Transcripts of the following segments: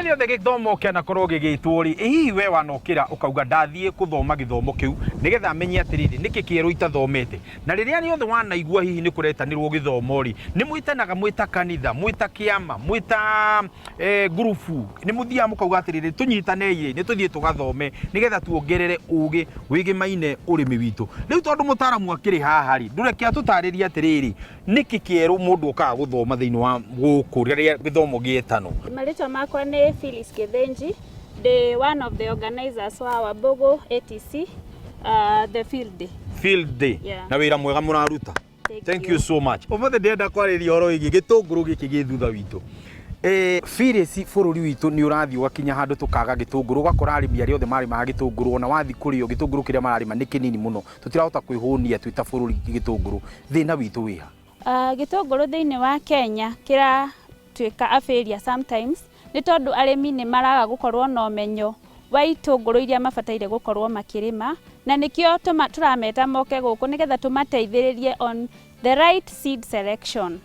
Rĩrĩa rĩothe gĩthomo kĩanakorwo gĩgĩtwo rĩ, ĩ hihi we wanokĩra ũkauga ndathiĩ gũthoma gĩthomo kĩu nĩgetha menye atĩrĩrĩ, nĩkĩ kĩerũ itathomete? Na rĩrĩa rĩothe wanaigua hihi nĩ kũretanĩrwo gĩthomo rĩ, nĩ mwĩtanaga mwĩ ta kanitha, mwĩ ta kĩama, mwĩ ta ngurubu, nĩ mũthiaga mũkauga atĩrĩrĩ, tũnyitanei rĩ, nĩ tũthiĩ tũgathome nĩgetha tuongerere ũgĩ wĩgĩmaine ũrĩmi witũ. Rĩu tondũ mũtaramu akĩrĩ haha rĩ, ndũreke atũtarĩrie atĩrĩrĩ, nĩkĩ kĩerũ mũndũ okaga gũthoma thĩinĩ wa gũkũ rĩrĩa gĩthomo gĩetanwo? Marĩtwa makwa nĩ Phyllis Gĩthĩnji, ndĩ one of the organizers wa Wambugu ATC, the field day. Field day. Yeah. Na wĩra mwega mũraruta. Thank Thank you. you so much. Ũmũthĩ ndĩrenda kwarĩria ũhoro wĩgiĩ gĩtũngũrũ gĩkĩ gĩ thutha witũ. Phyllis, bũrũri witũ nĩ ũrathiĩ ũgakinya handũ tũkaga gĩtũngũrũ, ũgakora arĩmi arĩa othe marĩmaga gĩtũngũrũ, ona wathiĩ kũrĩ o gĩtũngũrũ kĩrĩa mararĩma nĩ kĩnini mũno, tũtirahota kwĩhũnia twĩ ta bũrũri gĩtũngũrũ. Thĩna witũ wĩha? Gĩtũngũrũ thĩinĩ wa Kenya kĩratuĩka a failure sometimes nĩ tondũ arĩmi nĩ maraga gũkorwo na ũmenyo wa itũngũrũ iria mabataire gũkorwo makĩrĩma, na nĩkĩo tũrameta moke gũkũ nĩgetha tũmateithĩrĩrie on the right seed selection.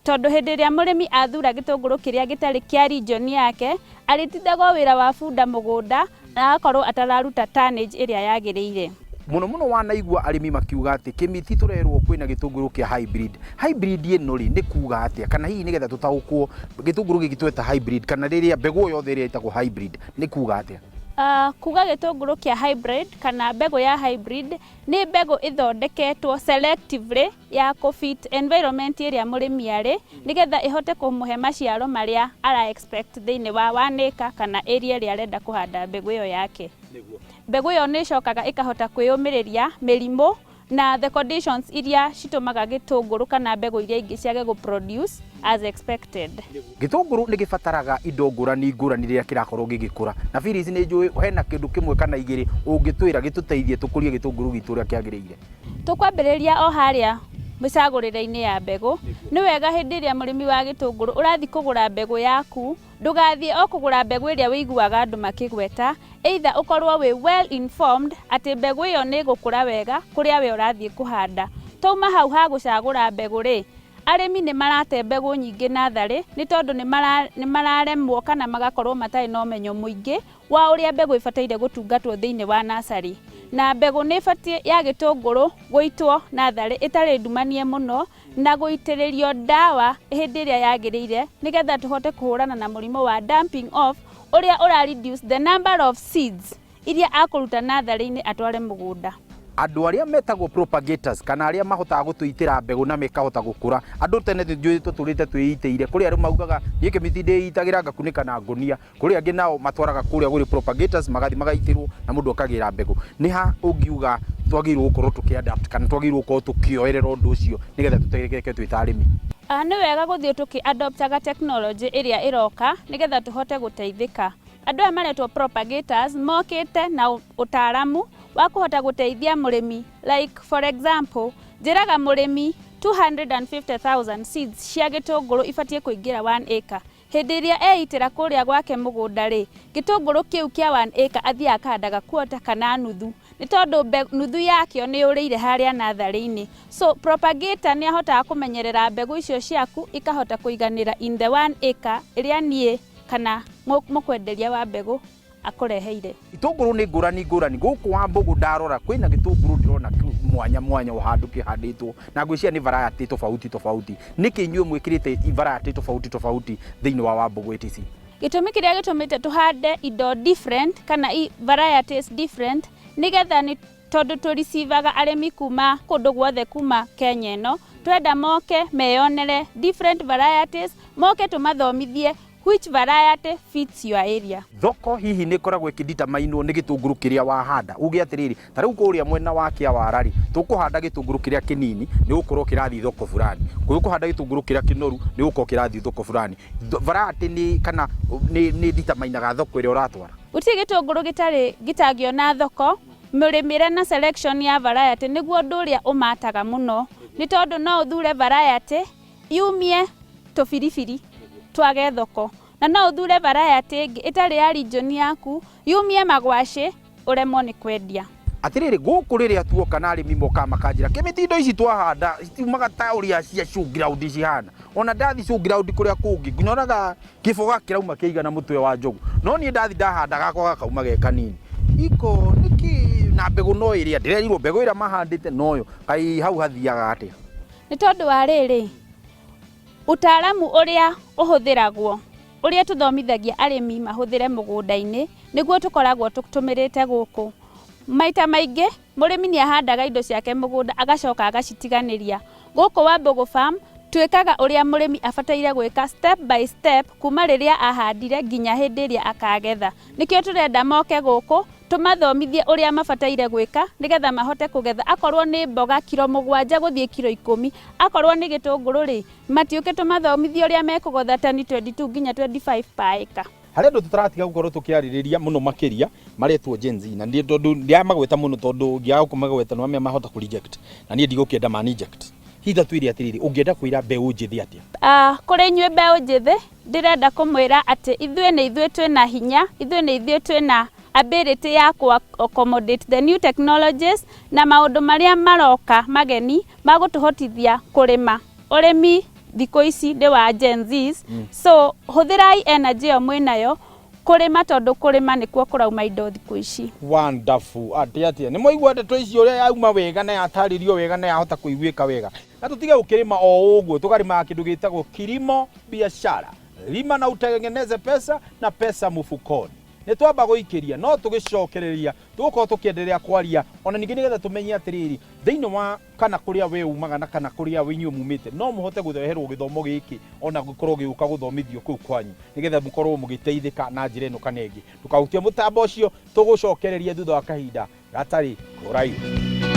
Tondũ hĩndĩ ĩrĩa mũrĩmi athura gĩtũngũrũ kĩrĩa gĩtarĩ kĩa region yake, arĩtindaga o wĩra wa bunda mũgũnda na agakorwo atararuta tonnage ĩrĩa yagĩrĩire. Mũno mũno wanaigua arĩmi makiuga atĩ kĩmiti tũrerwo kwĩna gĩtũngũrũ kĩa hybrid. Hybrid ĩno rĩ, nĩ kuga atĩa? Kana hihi nĩgetha tũtaũkwo gĩtũngũrũ gĩkĩ tweta hybrid, kana rĩrĩa mbegũ o yothe ĩrĩa ĩtagwo hybrid nĩ kuga atĩa? Kuga gĩtũngũrũ kĩa hybrid kana mbegũ ya hybrid nĩ mbegũ ĩthondeketwo selectively ya kũ fit environment ĩrĩa mũrĩmi arĩ, nĩgetha ĩhote kũmũhe maciaro marĩa ara expect thĩinĩ wa 1 acre kana area ĩrĩa arenda kũhanda mbegũ ĩyo yake. Mbegũ ĩyo nĩ ĩcokaga ĩkahota kwĩyũmĩrĩria mĩrimũ na the conditions iria citũmaga gĩtũngũrũ kana mbegũ iria ingĩ ciage gũ produce as expected. Gĩtũngũrũ nĩ gĩbataraga indo ngũrani ngũrani rĩrĩa kĩrakorwo gĩgĩkũra, na Phyllis, nĩ njũĩ hena kĩndũ kĩmwe kana igĩrĩ ũngĩtwĩra gĩtũteithie tũkũrie gĩtũngũrũ gitũ ũrĩa kĩagĩrĩire. Tũkwambĩrĩria o harĩa mĩcagũrĩre-inĩ ya mbegũ. Nĩ wega hĩndĩ ĩrĩa mũrĩmi wa gĩtũngũrũ ũrathiĩ kũgũra mbegũ yaku, ndũgathiĩ o kũgũra mbegũ ĩrĩa wĩiguaga andũ makĩgweta, either ũkorwo wĩ well informed atĩ mbegũ ĩyo nĩ ĩgũkũra wega kũrĩa we ũrathiĩ kũhanda. Twauma hau ha gũcagũra mbegũ rĩ, arĩmi nĩ marate mbegũ nyingĩ natharĩ nĩ tondũ nĩ mararemwo kana magakorwo matarĩ na ũmenyo mũingĩ wa ũrĩa mbegũ ĩbataire gũtungatwo thĩinĩ wa nursery. Na mbegũ nĩ ĩbatiĩ ya gĩtũngũrũ gũitwo natharĩ ĩtarĩ ndumanie mũno na gũitĩrĩrio ndawa hĩndĩ ĩrĩa yagĩrĩire, nĩgetha tũhote kũhũrana na mũrimũ wa damping off ũrĩa ũra reduce the number of seeds iria akũruta natharĩ-inĩ atware mũgũnda. Andũ arĩa metagwo propagators, kana arĩa mahotaga gũtũitĩra mbegũ na mĩkahota gũkũra, andũ tene njũĩ tũtũrĩte twĩitĩire. Kũrĩ arĩa maugaga niĩ kĩmiti ndĩitagĩra ngakunĩka na ngũnia, kũrĩ angĩ nao matwaraga kũrĩa gũrĩ propagators, magathiĩ magaitĩrwo na mũndũ akagĩra mbegũ. Nĩ ha ũngiuga twagĩrĩirwo gũkorwo tũkĩ adapt kana twagĩrĩirwo gũkorwo tũkĩoerera ũndũ ũcio nĩgetha tũteithĩke twĩ ta arĩmi? Nĩ wega gũthiĩ tũkĩ adoptaga technology ĩrĩa ĩroka nĩgetha tũhote gũteithĩka. Andũ aya maretwo propagators mokĩte na ũtaaramu wa kũhota gũteithia mũrĩmi. Like for example, njĩraga mũrĩmi 250,000 seeds cia gĩtũngũrũ ibatiĩ kũingĩra 1 acre. Hĩndĩ ĩrĩa eitĩra kũrĩa gwake mũgũnda rĩ, gĩtũngũrũ kĩu kĩa 1 acre athiaga akahandaga quarter kana nuthu, nĩ tondũ nuthu yakĩo nĩ yũrĩire harĩa natharĩ-inĩ. So propagator nĩ ahotaga kũmenyerera mbegũ icio ciaku ikahota kũiganĩra in the 1 acre ĩrĩa niĩ kana mũkwenderia wa mbegũ akũreheire. Itũngũrũ nĩ ngũrani ngũrani. Gũkũ Wambugu ndarora kwĩna gĩtũngũrũ ndĩrona mwanya mwanya o handũ kĩhandĩtwo, na ngwĩciria nĩ variety tofauti tofauti. Nĩkĩ inyuĩ mwĩkĩrĩte variety tofauti tofauti thĩinĩ wa Wambugu ATC? Gĩtũmi kĩrĩa gĩtũmĩte tũhande indo different kana varieties different nĩgetha nĩ tondũ tũricivaga arĩmi kuma kũndũ guothe kuma Kenya ĩno, twenda moke meyonere different varieties, moke tũmathomithie which variety fits your area. Thoko hihi nĩ ĩkoragwo ĩkĩnditamainwo nĩ gĩtũngũrũ kĩrĩa wahanda? Uge atĩrĩrĩ, ta rĩu kũrĩa mwena wa Kĩawara rĩ, tũkũhanda gĩtũngũrũ kĩrĩa kĩnini nĩ gũkorwo kĩrathiĩ thoko fulani, tũkũhanda gĩtũngũrũ kĩrĩa kĩnoru nĩ gũkorwo kĩrathiĩ thoko fulani. Variety nĩ kana nĩ nditamainaga thoko ĩrĩa ũratwara? Gũtirĩ gĩtũngũrũ gĩtarĩ gĩtangĩona thoko. Mũrĩmĩre na selection ya variety nĩguo ũndũ ũrĩa ũmataga mũno, nĩ tondũ no ũthure variety yumie tũbiribiri twage thoko, na no ũthure variety ĩngĩ ĩtarĩ ya region yaku yumie magwacĩ ũremwo nĩ kwendia. Atĩrĩrĩ, gũkũ rĩrĩa tuoka na arĩmi mokaga makanjĩra kĩmĩtindo ici twahanda citiumaga ta ũrĩa cia showground cihana. Ona ndathi showground kũrĩa kũngĩ nyonaga kĩboga kĩrauma kĩigana mũtwe wa njogu, no niĩ ndathi ndahanda gakwa gakauma ge kanini. Iko nĩkĩ na mbegũ no ĩrĩa ndĩrerirwo mbegũ ĩrĩa mahandĩte noyo, kaĩ hau hathiaga atĩa? Nĩ tondũ wa rĩrĩ, ũtaaramu ũrĩa ũhũthĩragwo, ũrĩa tũthomithagia arĩmi mahũthĩre mũgũnda-inĩ, nĩguo tũkoragwo tũtũmĩrĩte gũkũ. Maita maingĩ, mũrĩmi nĩ ahandaga indo ciake mũgũnda agacoka agacitiganĩria. Gũkũ Wambugu Farm, twĩkaga ũrĩa mũrĩmi abataire gwĩka step by step kuma rĩrĩa ahandire nginya hĩndĩ ĩrĩa akagetha. Nĩkĩo tũrenda moke gũkũ, tũmathomithie ũrĩa mabataire gwĩka nĩgetha mahote kũgetha. Akorwo nĩ mboga kiro 7 gũthiĩ kiro 10, akorwo nĩ gĩtũngũrũ rĩ, matiũke tũmathomithie ũrĩa mekũgotha tani 22 nginya 25 per acre. Harĩ andũ tũtaratiga gũkorwo tũkĩarĩrĩria mũno makĩria maretwo Gen Z, na nĩ tondũ ndiramagweta mũno tondũ ngĩaga kũmagweta nĩ mahota kũ reject, na niĩ ndigũkĩenda man reject. Hihi ta twĩre atĩrĩrĩ, ũngĩenda kwĩra mbeũ njĩthĩ atĩa? Kũrĩ inyuĩ mbeũ njĩthĩ, ndĩrenda kũmwĩra atĩ ithuĩ nĩ ithuĩ twĩna hinya, ithuĩ nĩ ithuĩ twĩna ability ya kũ accommodate the new technologies na maũndũ marĩa maroka mageni magũtũhotithia kũrĩma. Ũrĩmi thikũ ici nĩ wa Gen Zs, so hũthĩrai energy ĩyo mwĩnayo kũrĩma, tondũ kũrĩma nĩkuo kũrauma indo thikũ ici. Wonderful. Atĩ atĩa, nĩ mwaigua ndeto ici ũrĩa yauma wega na yatarĩrio wega na yahota kũiguĩka wega, na tũtige gũkĩrĩma o ũguo, tũkarĩmaga kĩndũ gĩtagwo kilimo biashara. Lima na utengeneze pesa na pesa mfukoni. Nĩ twamba gũikĩria no tũgĩcokereria tũgũkorwo tũkĩenderea kwaria ona ningĩ nĩgetha tũmenye atĩrĩrĩ, thĩinĩ wa kana kũrĩa we umaga na kana kũrĩa inyuĩ mumĩte no mũhote gũreherwo gĩthomo gĩkĩ ona gũkorwo gĩũka gũthomithio kũu kwanyu nĩgetha mũkorwo mũgĩteithĩka na njĩra ĩno kana ĩngĩ. Ndũkahutie mũtambo ũcio, tũgũcokereria thutha wa kahinda gatarĩ kũraihu.